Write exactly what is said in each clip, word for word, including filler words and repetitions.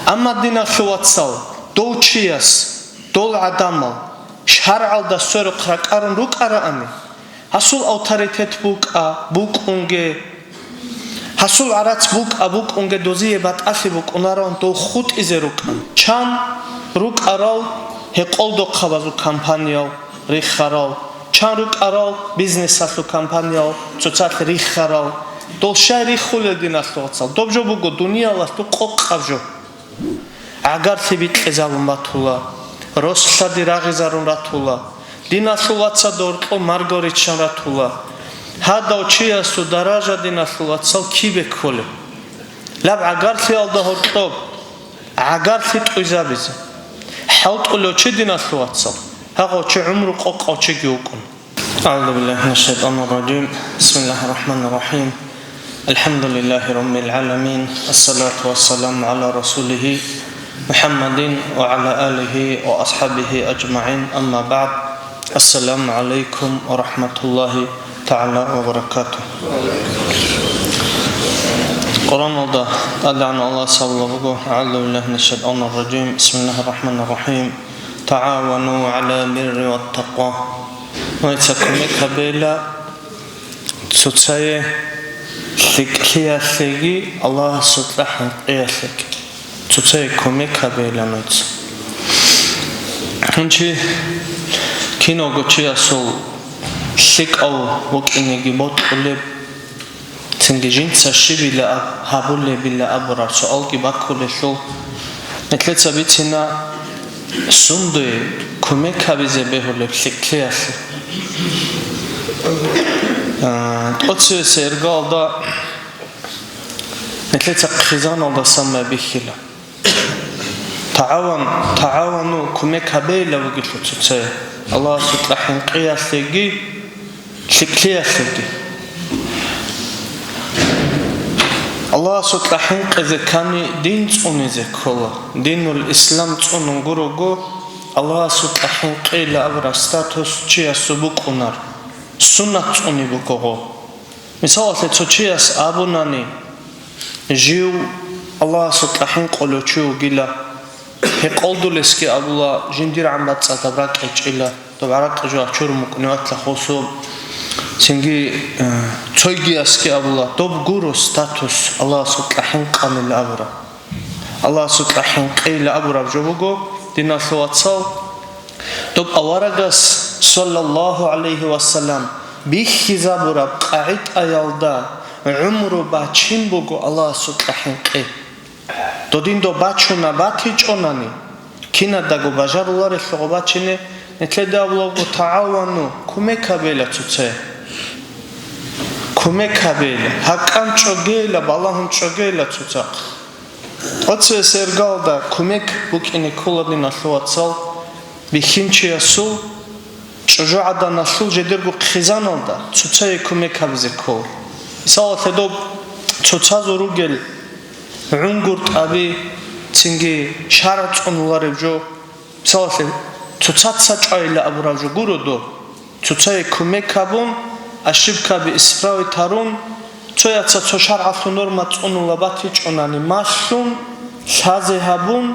Амма, диналъул вацал, дов чияс, дол гӀадамал шаргӀалда сверухъ ракӀарун рукӀараани, гьасул авторитет букӀа, букӀунге, гьасул гӀарац букӀа, букӀунге дозие батӀалъи букӀунараван дов хутӀизе рукӀан. Чан рукӀарал гьекъолдохъабазул компаниял риххарал, чан рукӀарал бизнесалъул компаниял цоцалъ риххарал. Дол щай риххулел, диналъул вацал? Доб жо буго дуниялалъул къокъаб жо. ГӀагарлъи бикьизабун батула, рос-лъади рагъизарун ратула, диналъул вацал доркьо марго риччан ратула. Гьадав чиясул даража, диналъул вацал, кибе кколеб? Лаб гӀагарлъиялда гьоркьоб гӀагарлъи тӀуйзабизе хӀалтӀулев чи, диналъул вацал, гьагъав чи гӀумру къокъав чиги вукӀун. أعوذ بالله من الشيطان الرجيم. بسم الله الرحمن الرحيم. الحمد لله رب العالمين. الصلاة والسلام على رسوله محمد وعلى آله وأصحابه أجمعين. أما بعد. السلام عليكم ورحمة الله تعالى وبركاته. Къуръаналда ТӀадегӀан Аллагьас абулеб буго: أعوذ بالله من الشيطان الرجيم. بسم الله الرحمن الرحيم. تعاونوا على البر والتقوى. Нужеца кумек гьабейила цоцае лъикӀлъиялъеги Аллагьасукьа хӀинкъиялъеги. Цоцае кумек гьабейила нужеца. Гьанчи киналго чиясул лъикӀав вукӀинеги бокьулеб, цинги жинца щибила аб-, гьабулебила абураб суалги баккулелъул, нилъеца бицина сундуе кумек гьабизе бегьулеб лъикӀлъиялъе. А, тӀоцевесеб иргаялда нилъеца хъизаналдасан байбихьила. ТагӀаван, тагӀавану, кумек гьабейила вугелъул цоцае, Аллагьасукьа хӀинкъиялъеги лъикӀлъиялъеги. Аллагьасукьа хӀинкъизе ккани, дин цӀунизе ккола. Динул ислам цӀунун гурого, Аллагьасукьа хӀинкъийила абураб статус чиясул букӀунар, суннат цӀуни буго гъо. Мисалалъе, цо чияс абунани, жив Аллагьасукьа хӀинкъулев чи вугила, гьекъолдулесги абула, жиндир гӀамбацӀцӀадаб ракӀ гьечӀила, доб гӀаракь жо чурун букӀунев ватла хосо. Цинги, э, цойгиясги абула, доб гуро статус Аллагьасукьа хӀинкъанила абураб. Аллагьасукьа хӀинкъейила абураб жо буго, диналъул вацал, доб аварагас, саллаллагьу гӀалайгьи ва саллам, бихьизабураб къагӀидаялда гӀумру бачин буго Аллагьасукьа хӀинкъи. Додин доб бачуна батичӀонани, кинадаго бажаруларелъул гъо бачине, нилъеда абулеб буго: «ТагӀавану», кумек гьабейила цоцае. Кумек гьабейила, гьакъан чӀогейила, балагьун чӀогейила цоцахъ. Оцесергалда кумек букӀине ккола, диналъул вацал, бихьинчиясул, чӀужугӀаданалъул жидерго хъизаналда цоцае кумек гьабизе ккола. Мисалалъе, доб цоцазул ругел гӀунгутӀаби, цинги шаргӀ цӀунулареб жо. Мисалалъе, цоцаца чӀвайила абураб жо гуро доб. Цоцае кумек гьабун, ошибкаби исправить гьарун, цояца цо шаргӀалъул норма цӀунула батичӀонани малъун, лъазе гьабун,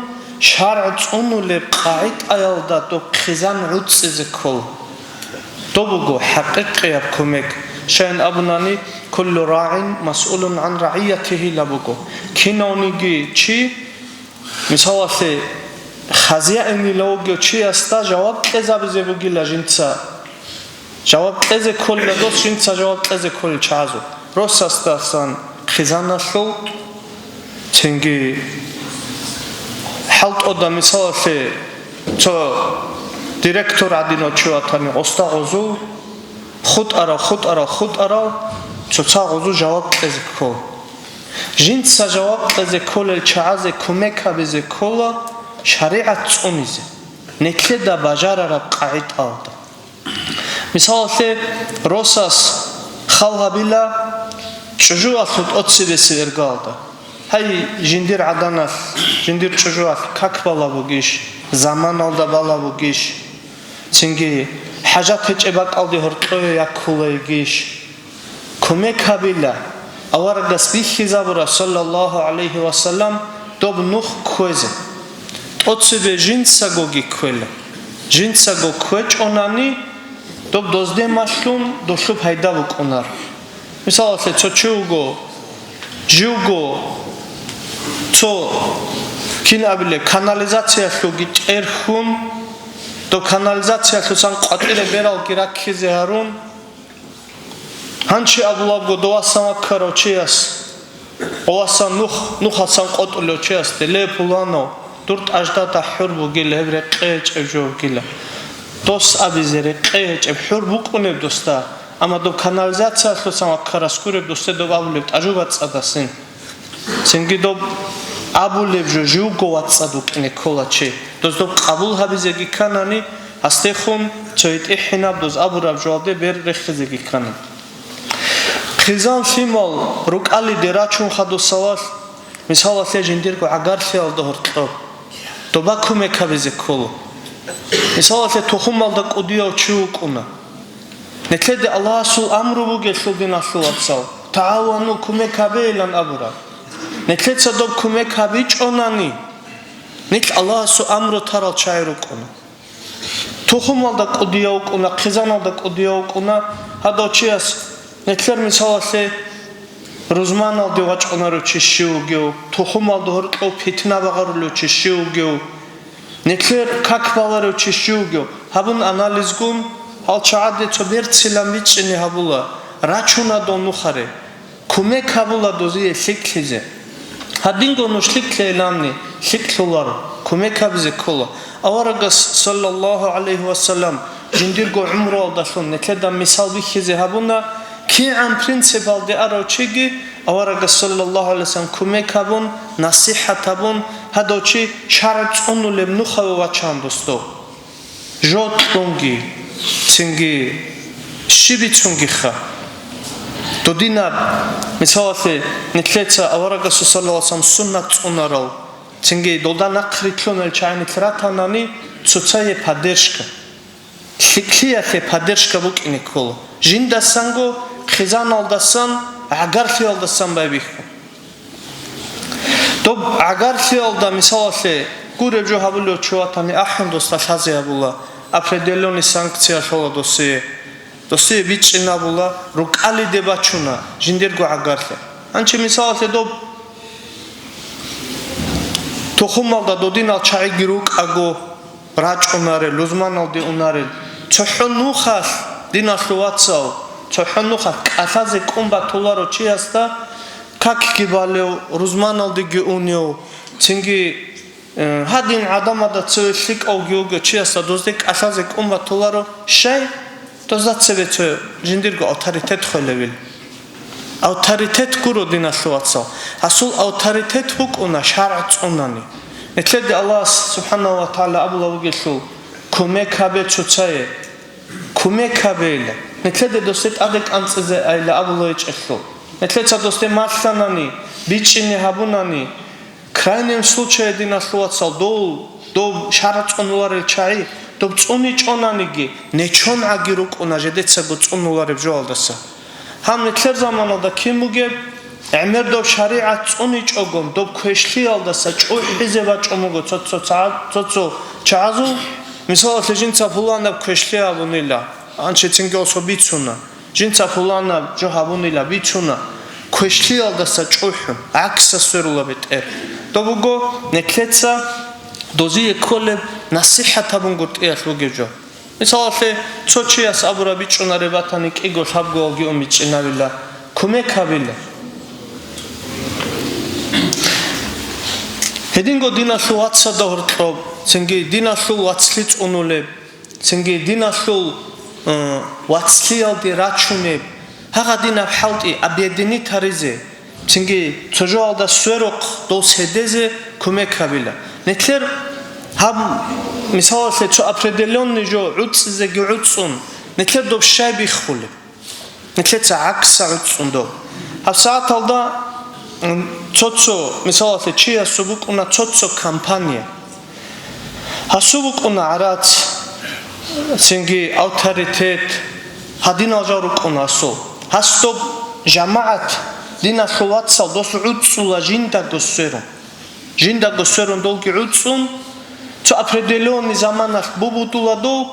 шаргӀ цӀунулеб къагӀидаялда доб хъизан гӀуцӀизе ккола. Доб буго хӀакъикъияб кумек. Щайин абунани, «Куллу рагӀин масъулун гӀан рагӀиятигьи» ла буго. Кинавниги чи, мисалалъе, хазяинила вугев чиясда жаваб кьезабизе бугила жинца. Жаваб кьезе кколила дос, жинца жаваб кьезе кколел чагӀазул. Росасдасан хъизаналъул, цинги хӀалтӀуда, мисалалъе, цо директор гӀадинав чи ватани, гъосда гъозул хутӀарал, хутӀарал, хутӀарал, цоца гъозул жаваб кьезе ккол. Жинца жаваб кьезе кколел чагӀазе кумек гьабизе ккола шаригӀат цӀунизе, нилъеда бажарараб къагӀидаялда. Мисалалъе, росас хал гьабила чӀужуялъул тӀоцебесеб иргаялда. Гьай, жиндир гӀаданалъ, жиндир чӀужуялъ как бала бугищ, заманалда бала бугищ, цинги хӀажат гьечӀеб бакӀалде гьоркьое яккула йигищ? Кумек гьабила, аварагас бихьизабура, саллаллагьу гӀалайгьи ва саллам, доб нух кквезе. ТӀоцебе жинцагоги кквела. Жинцаго кквечӀонани, доб дозде малъун долъуб пайда букӀунар. Мисалалъе, цо чи вуго, живго цо, кин абилеб, канализациялъулги тӀерхьун, доб канализациялъусан къватӀире бералги раккизе гьарун, гьанчи абулабго довасан ваккарав чияс, довасан нух, нухасан къотӀулев чиясде: «Ле, пуланав, дур тӀаждада хӀур бугила, гьеб рекъее гьечӀеб жо вугила. Дос абизе рекъее гьечӀеб, хӀур букӀунеб досда, амма доб канализациялъусан ваккарас гуреб досде доб абулеб тӀажу бацӀцӀадасин». Цинги доб абулеб жо живго вацӀцӀад вукӀине ккола чи. Доз доб къабул гьабизеги кканани, гьасдехун цо гьитӀихӀинаб доз абураб жоялде бер рехизеги ккана. Хъизан-лъимал рукӀалиде рачун хадусалалъ, мисалалъе, жиндирго гӀагарлъиялда гьоркьоб доба кумек гьабизе ккола. Мисалалъе, тухумалда кӀудияв чи вукӀуна. Нилъеде Аллагьасул амру бугелъул, диналъул вацал, «ТагӀавану», кумек гьабейилан абураб. Нилъеца доб кумек гьабичӀонани, нилъ Аллагьасул амру тарал чагӀи рукӀуна. Тухумалда кӀудияв вукӀуна, хъизаналда кӀудияв вукӀуна, гьадав чияс нилъер мисалалъе рузманалде вачӀунарев чи щив вугев, тухумалда гьоркьов питна багъарулев чи щив вугев, нилъер как баларев чи щив вугев, гьабун анализгун, гьал чагӀаде цо берцилан бичӀчӀине гьабула, рачуна дов нухаре. Кумек гьабула дозие лъикӀлъизе. Гьадинго нуж лъикӀлъейиланни, лъикӀлъуларо, кумек гьабизе ккола. Аварагас, саллаллагьу гӀалайгьи вассалам, жиндирго гӀумруялдалъун нилъеда мисал бихьизе гьабуна, кигӀан принципалде арав чиги аварагас, саллаллагьу гӀалайгьи вассалам, кумек гьабун, насихӀат гьабун, гьадав чи шаргӀ цӀунулеб нухаве вачан, досдо. Жо кьунги, цинги щиб бицунгиха? Додинаб, мисалалъе, нилъеца аварагасул саллаллагьу гӀалайгьи вассалам суннат цӀунарал, цинги долда нахърилълъунел чагӀи нилъ ратанани, цоцае поддержка, лъикӀлъиялъе поддержка букӀине ккола, жиндасанго, хъизаналдасан, гӀагарлъиялдасан байбихьун. Доб гӀагарлъиялда, мисалалъе, гуреб жо гьабулев чи ватани, ахӀун досда лъазе гьабула, определённый санкция лъола досие. Досие бичӀчӀинабула, рукӀалиде бачуна жиндирго гӀагарлъи. Гьанчи, мисалалъе, доб тухумалда додинал чагӀиги рукӀаго, рачӀунарел, рузманалде унарел. ЦохӀо нухалъ, диналъул вацал, цохӀо нухалъ кӀалъазе кӀун батуларо чиясда, какги балев, рузманалдеги унев, цинги, э, гьадин гӀадамазда цеве лъикӀавги вугев чиясда дозде кӀалъазе кӀун батуларо. Щай? Дозда цебе цо жиндирго авторитет хвелевил. Авторитет гуро, диналъул вацал. Гьасул авторитет букӀуна шаргӀ цӀунани. Нилъеде Аллагьас, субхӀанагьу ва тагӀала, абулеб бугелъул, кумек гьабе цоцае. Кумек гьабейила. Нилъеде досде тӀаде кӀанцӀизе айила абулеб гьечӀелъул. Нилъеца досде малъанани, бичӀчӀине гьабунани, крайнем случае, диналъул вацал, дов, дов шаргӀ цӀунуларел чагӀи, доб цӀуничӀонаниги, нечон гӀаги рукӀуна жидецаго цӀунулареб жоялдаса. Гьаб нилъер заманалда кин бугеб, гӀемер доб шаригӀат цӀуничӀогон, доб квешлъиялдаса чӀухӀизе бачӀун буго цо-цо ца-, цо-цо чагӀазул, мисалалъе, жинца пуланаб квешлъи абунила, анчи цинги осо бицуна. Жинца пуланаб жо гьабунила бицуна, квешлъиялдаса чӀухӀун, гӀаксас сверула бетӀер. Доб буго, нилъеца дозие кколеб насихӀат гьабун гуртӀиялъ бугеб жо. Мисалалъе, цо чияс абураб бичӀчӀунареб батани, кӀиго-лъабгоялги ун бичӀчӀинабила, кумек гьабила. Гьединго диналъул вацазда гьоркьоб, цинги диналъул вацлъи цӀунулеб, цинги диналъул, э, вацлъиялде рачунеб, гьагъадинаб хӀалтӀи объединить гьаризе, цинги цо жоялда сверухъ дов цедезе кумек гьабила. Нилъер гьаб, мисалалъе, цо определённый жо гӀуцӀизеги гӀуцӀун, нилъер доб щай биххулеб? Нилъеца гӀакса гӀуцӀун доб. ГьабсагӀаталда, м, цо-цо, мисалалъе, чиясул букӀуна цо-цо компания. Гьасул букӀуна гӀарац, цинги авторитет, гьадинал жал рукӀуна гьасул. Гьас доб жамагӀат, диналъул вацал, дос гӀуцӀула жиндаго сверун. Жиндаго сверун долги гӀуцӀцӀун, цо определённый заманалъ бубудула дов,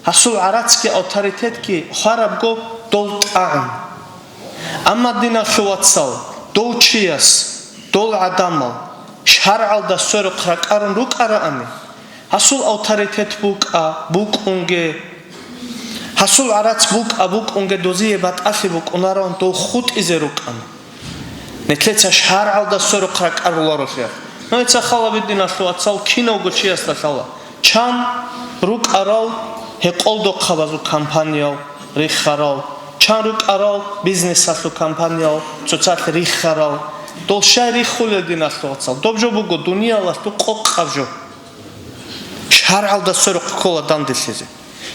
гьасул гӀарацги авторитетги хварабго дов тӀагӀун. Амма, диналъул вацал, дов чияс, дол гӀадамал шаргӀалда сверухъ ракӀарун рукӀараани, гьасул авторитет букӀа букӀунге, гьасул гӀарац букӀа букӀунге дозие батӀалъи букӀунараван дов хутӀизе рукӀана. Нилъеца шаргӀалда сверухъ ракӀаруларолъи. Нужеца хал гьабе, диналъул вацал, кинавго чиясда лъала. Чан рукӀарал гьекъолдохъабазул компаниял риххарал, чан рукӀарал бизнесалъул компаниял цоцалъ риххарал. Дол щай риххулел, диналъул вацал? Доб жо буго дуниялалъул къокъаб жо. ШаргӀалда сверухъ ккола данделъизе.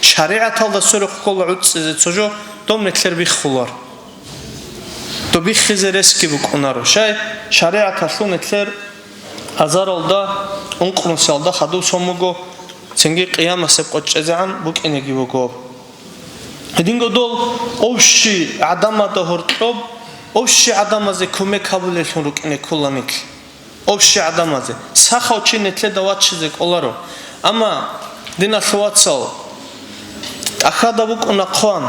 ШаригӀаталда сверухъ ккола гӀуцӀцӀизе цо жо, доб нилъер биххулар. Доб биххизе ресги букӀунаро. Щай, шаригӀаталъул нилъер азаралда, ункънусиялда хадуб сон буго, цинги къиямасеб къо чӀезегӀан букӀинеги буго. Гьединго дол общий гӀадамазда гьоркьоб, общий гӀадамазе кумек гьабулеллъун рукӀине ккола нилъ. Общий гӀадамазе. Сахав чи нилъеда вачизе кӀоларо. Амма, диналъул вацал, тӀахьада букӀуна хъван: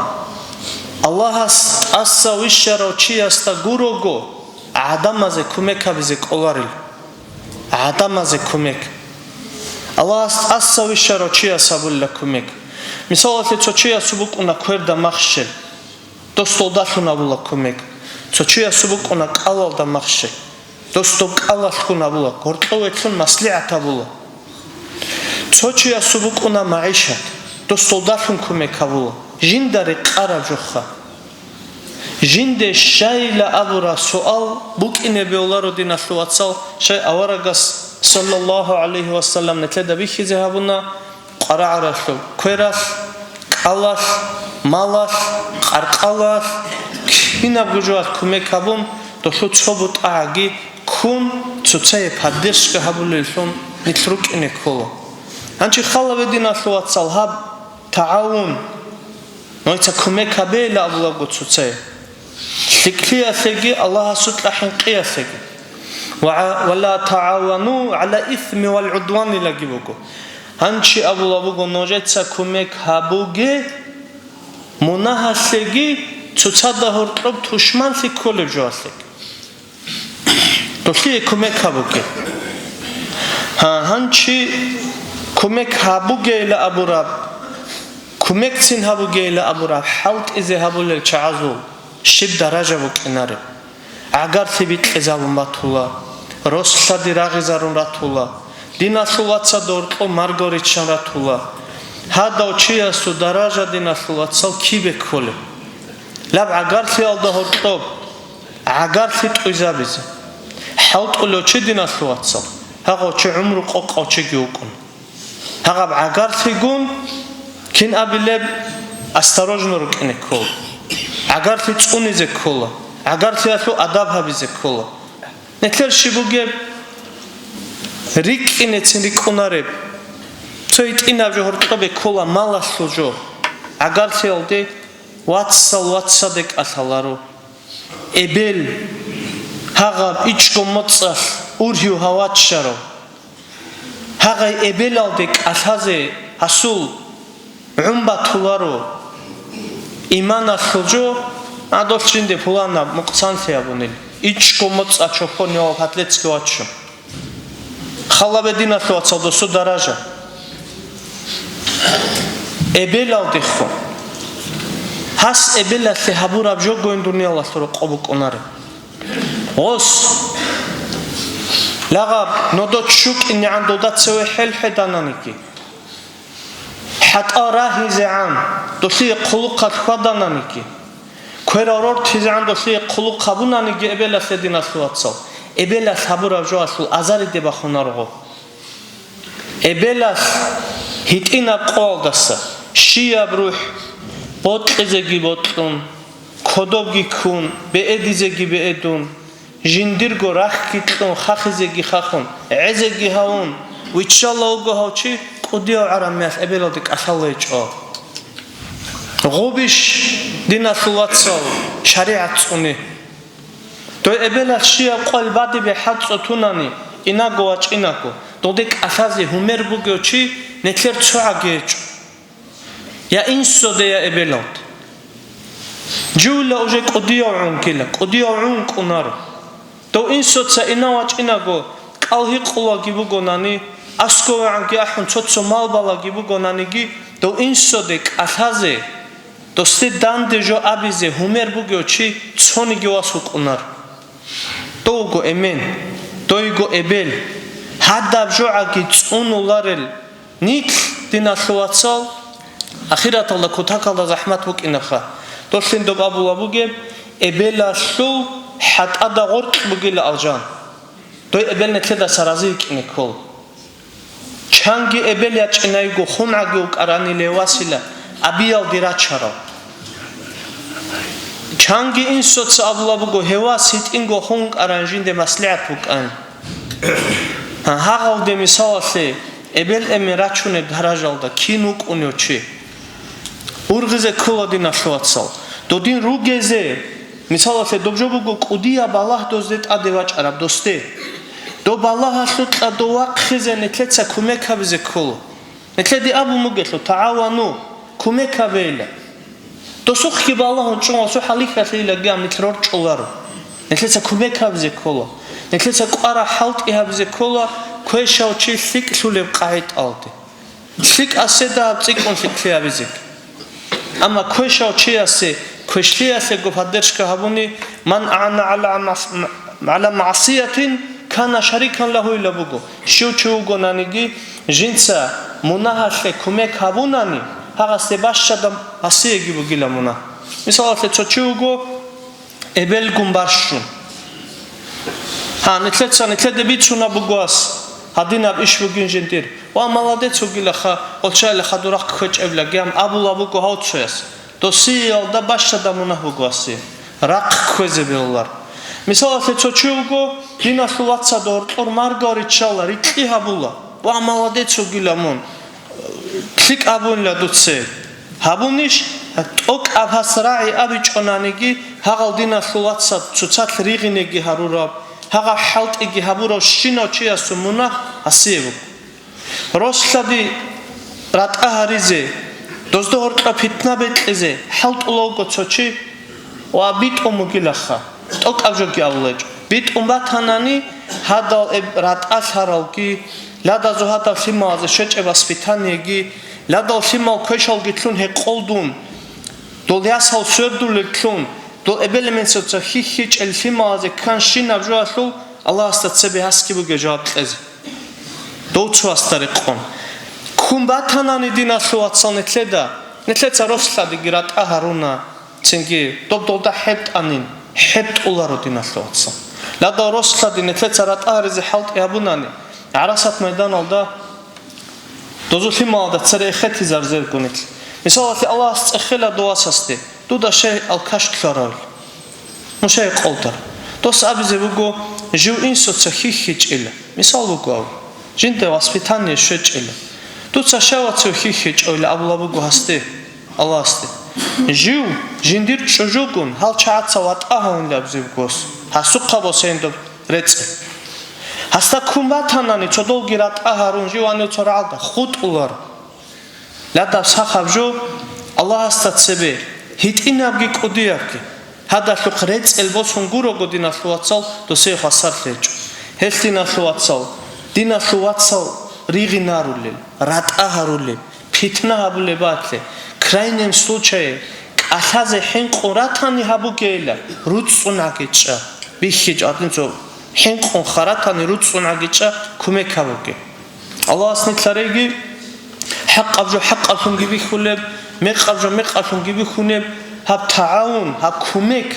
Аллагьас тӀаса вищарав чиясда гурого гӀадамазе кумек гьабизе кӀоларил. ГӀадамазе кумек. Аллагьас тӀаса вищарав чияс гьабулила кумек. Мисалалъе, цо чиясул букӀуна кверда махщел. Дос долдалъун абула кумек. Цо чиясул букӀуна кӀалалда махщел. Дос доб кӀалалъун абула, гьоркьовелъун маслигӀат абула. Цо чиясул букӀуна магӀишат. Дос долдалъун кумек гьабула. Жинда рекъараб жоха. Жинде щайила абураб суал букӀине бегьуларо, диналъул вацал, щай аварагас, саллаллагьу гӀалайгьи ва саллам, нилъеда бихьизе гьабуна, къварагӀаралъуб квералъ, кӀалалъ, малалъ, къаркъалалъ, кинабго жоялъ кумек гьабун, долъул цо бутӀагӀаги ккун, цоцае поддержка гьабулеллъун нилъ рукӀине ккола. Гьанчи хал гьабе, диналъул вацал, гьаб тагӀавун, нужеца кумек гьабейила абулаго цоцае. ЛъикӀлъиялъеги, Аллагьасукьа хӀинкъиялъеги. Ва, ва ла тагӀавану гӀала исми вал гӀудванилаги буго. Гьанчи абула буго, нужеца кумек гьабуге мунагьалъеги, цоцазда гьоркьоб тушманлъи кколеб жоялъеги. Долъие кумек гьабуге. Гьа, гьанчи кумек гьабугейила абураб, кумекцин гьабугейила абураб хӀалтӀизе гьабулел чагӀазул щиб даража букӀинареб? ГӀагарлъи бикьизабун батула, рос-лъади рагъизарун ратула, диналъул вацал доркьо марго риччан ратула. Гьадав чиясул даража, диналъул вацал, кибе кколеб? Лаб гӀагарлъиялда гьоркьоб гӀагарлъи тӀуйзабизе. ХӀалтӀулев чи, диналъул вацал, гьагъав чи гӀумру къокъав чиги вукӀун. Гьагъаб гӀагарлъигун кин абилеб, осторожно рукӀине ккола. ГӀагарлъи цӀунизе ккола, гӀагарлъиялъул адаб гьабизе ккола. Нилъер щиб бугеб, рикӀкӀинецин рикӀкӀунареб. Цо гьитӀинаб жо гьоркьобе ккола, малалъул жо. ГӀагарлъиялде вацал вацаде кӀалъаларо. Эбел, гьагъаб ичӀго моцӀалъ ургьив гьаваччарав. Гьагъай эбелалде кӀалъазе гьасул гӀун батуларо. Иманалъул жо, гьадолъ жинде пуланаб мукъсанлъи абунел, ичӀго моцӀа чохьонивав гьадлъецги ваччун. Хал гьабе, диналъул вацал, досул даража. Эбелалдехун. Гьас эбелалъе гьабураб жогойин дуниялалъул рокъоб букӀунареб. Гъос. Лагъаб нодо чукӀинегӀан дода цеве хӀел хӀедананиги. ХӀатӀа рагьизегӀан долъие хъулухъалъ хьвадананиги, кверал рортизегӀан долъие хъулухъ гьабунаниги эбелалъе, диналъул вацал, эбелалъ гьабураб жоалъул азариде бахунарого. Эбелалъ гьитӀинаб къоялдаса щияб рухӀ бокьизеги бокьун, кодобги ккун, беэдизеги беэдун, жиндирго рахьги кьун, хахизеги хахун, гӀезеги гьавун, виччалавго гьав чи кӀудияв гӀарамиялъ эбелалде кӀалъалайчӀо. Гъубищ, диналъул вацал, шаригӀат цӀуни. Дой эбелалъ щияб къоял бадибе хӀацӀцӀо тунани, инаго вачӀинаго, долде кӀалъазе гьумер бугев чи нилъер цогӀаги гьечӀо. Я инсоде, я эбелалде. Живила уже кӀудияв гӀунгила, кӀудияв гӀун кӀунаро. Дов инсоца инав вачӀинаго, кӀал гьикъулаги бугонани, аскӀовегӀанги ахӀун цо-цо мал балаги бугонаниги, дов инсоде кӀалъазе, досде данде жо абизе гьумер бугев чи цониги вас вукӀунар. Довго эмен, дойго эбел, гьадаб жогӀаги цӀунуларел нилъ, диналъул вацал, ахираталда кутакалда захӀмат букӀинаха. Долъин доб абула бугеб, эбелалъул хӀатӀада гъоркь бугила алжан. Дой эбел нилъедаса рази йикӀине ккол. Чанги эбел ячӀинайго хунагӀги вукӀарани левасила абиялде рачарал. Чанги инсоца абула буго, гьевас гьитӀинго хун кӀаран жинде маслигӀат букӀан. Гьа, гьагъалде мисалалъе, эбел-эмен рачунеб даражалда кин вукӀунев чи? Ургъизе ккола, диналъул вацал. Додин ругезе, мисалалъе, доб жо буго кӀудияб балагь дозде тӀаде вачӀараб досде. Доб балагьалъукьа дов вахъизе нилъеца кумек гьабизе ккола. Нилъеде абун бугелъул, тагӀавану, кумек гьабейила. Досухъги балагьун чӀун ва цо хӀалихьалъейилаги гьаб нилъ рорчӀуларо. Нилъеца кумек гьабизе ккола. Нилъеца кӀвара хӀалтӀи гьабизе ккола квешав чи лъикӀлъулеб къагӀидалде. ЛъикӀасе дагьаб цӀикӀкӀун лъикӀлъи гьабизе. Амма квешав чиясе квешлъиялъего поддержка гьабуни, «Ман агӀана гӀала мас-, гӀала магӀсиятин, кана шарикан лагьу», — ила буго. Щив чи вугонаниги, жинца мунагьалъе кумек гьабунани, гьагъасде бащада гьасиеги бугила мунагь. Мисалалъе, цо чи вуго, эбелгун барщун. Гьа, нилъеца, нилъеде бицунаб буго ас, гьадинаб иш бугин жиндир. Ва, молодец вугилаха, олчаилаха дурахъ кквечӀеблаги, гьаб абула буго гьав цояс. Досиялда бащада мунагь буго асе. Рахъ кквезе бегьулар. Мисалалъе, цо чи вуго, диналъул вацада гьоркьор маргал риччала, рикьи гьабула. Ва, молодец вугила мун. ЛъикӀ абунила дуце. Гьабунищ, тӀокӀаб гьас рагӀи абичӀонаниги, гьагъал диналъул вацад цоцалъ ригъинеги гьарураб, гьагъа хӀалтӀиги гьабурав щинав чиясул мунагь гьасие буго. Рос-лъади ратӀа гьаризе, дозда гьоркьа питна бекьизе хӀалтӀулавго цо чи ва битӀун бугилаха. ТӀокӀаб жоги абулечӀо. БитӀун батанани, гьадал эб ратӀалъаралги, ладазул гьадал лъималазе щвечӀеб воспитаниеги, ладал лъимал квешалги лъун гьекъолдун, дол ясал свердулеблъун, дол эбел-эменсаца хьихьичӀел лъималазе кканщинаб жоялъул Аллагьасда цебе гьасги бугеб жаваб кьезе. Дов цоясда рекъон. Ккун батанани диналъул вацал нилъеда, нилъеца рос-лъадиги ратӀа гьаруна, цинги доб долда хӀеб тӀанин, хӀеб тӀуларо диналъул вацал. Ладал рос-лъади нилъеца ратӀа гьаризе хӀалтӀи гьабунани, гӀарасат майданалда дозул лъималазда цере эхетизарзевго нилъ. Мисалалъе, Аллагьас цӀехела дов васасде, дуда щай алкаш ккарав? Мун щай къолдар? Дос абизе буго, жив инсоца хьихьичӀила. Мисал буго гьав. Жинда воспитание щвечӀила. Дуца щай вацав хьихьичӀойила абула буго гьасде, Аллагьасде. Жив, жиндир чӀужугун, гьал чагӀаца ватӀа гьавунилан абизе буго гьас. Гьасухъа босейин доб рецӀел. Гьасда ккун батанани, цо долги ратӀа гьарун, жив гьанив цо рагӀалда хутӀулар. Ладаб сахаб жо Аллагьасда цебе, гьитӀинабги кӀудиябги. Гьадалъухъ рецӀел босун гурого, диналъул вацал, досие хвасарлъи гьечӀо. Гьелъ, диналъул вацал, диналъул вацал ригъинарулел, ратӀа гьарулел, питна гьабулеб батле, крайнем случае, кӀалъазе хӀинкъун ратани гьабугейила, руцӀцӀун гӀагичӀа. БихьичӀ гьадин цо хӀинкъун ха ратани, руцӀцӀун гӀагичӀа, кумек гьабуге. Аллагьас нилъ гьареги, хӀакъаб жо хӀакъаблъунги бихьулеб, мекъаб жо мекъаблъунги бихьунеб, гьаб тагӀавун, гьаб кумек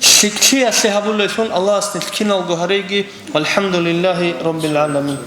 лъикӀлъиялъе гьабулеллъун Аллагьас нилъ киналго гьареги. ВалхӀамдулиллагьи раббил гӀаламин.